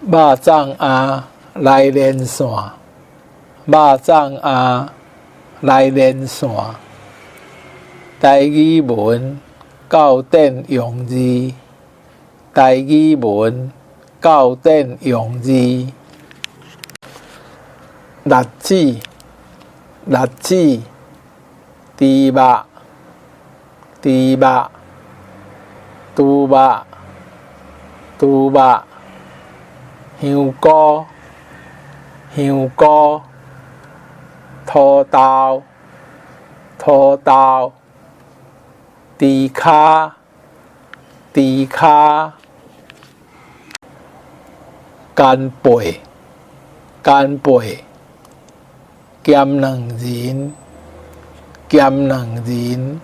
肉粽仔來連線，肉粽仔來連線。台語文教典用字，台語文教典用字。栗子，栗子，豬肉，豬肉，豬肉，豬肉，香菇，香菇，土豆，土豆，豬跤，豬跤，干貝，干貝，鹹卵仁，鹹卵仁，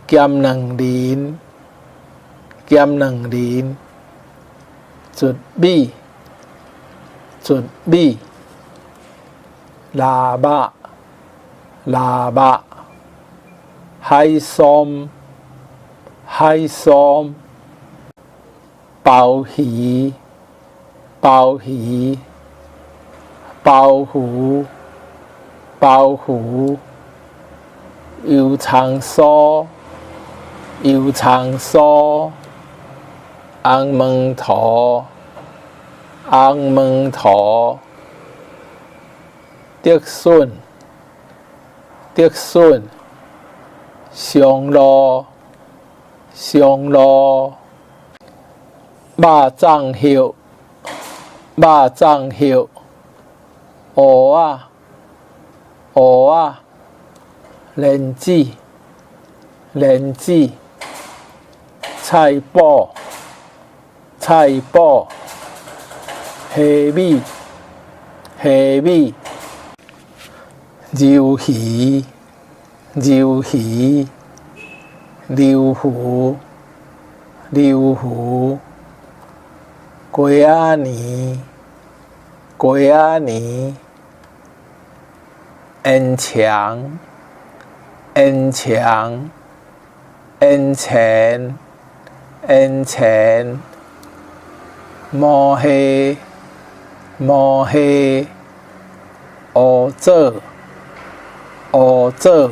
鹹卵仁，鹹卵仁，捽米，捽米，喇叭，喇叭，海參，海參，鮑魚，鮑魚，包袱，包袱，油蔥酥，油蔥酥，紅毛塗，紅毛塗，竹筍，竹筍，松露，松露，肉粽葉，肉粽葉，芋仔，芋仔，蓮子，蓮子，菜脯，菜脯，蝦米，蝦米，魷魚，魷魚，溜魚，溜魚，雞仔年，雞仔年，煙腸，煙腸，煙腸，煙腸，毛蝦，毛蝦，烏棗，烏棗。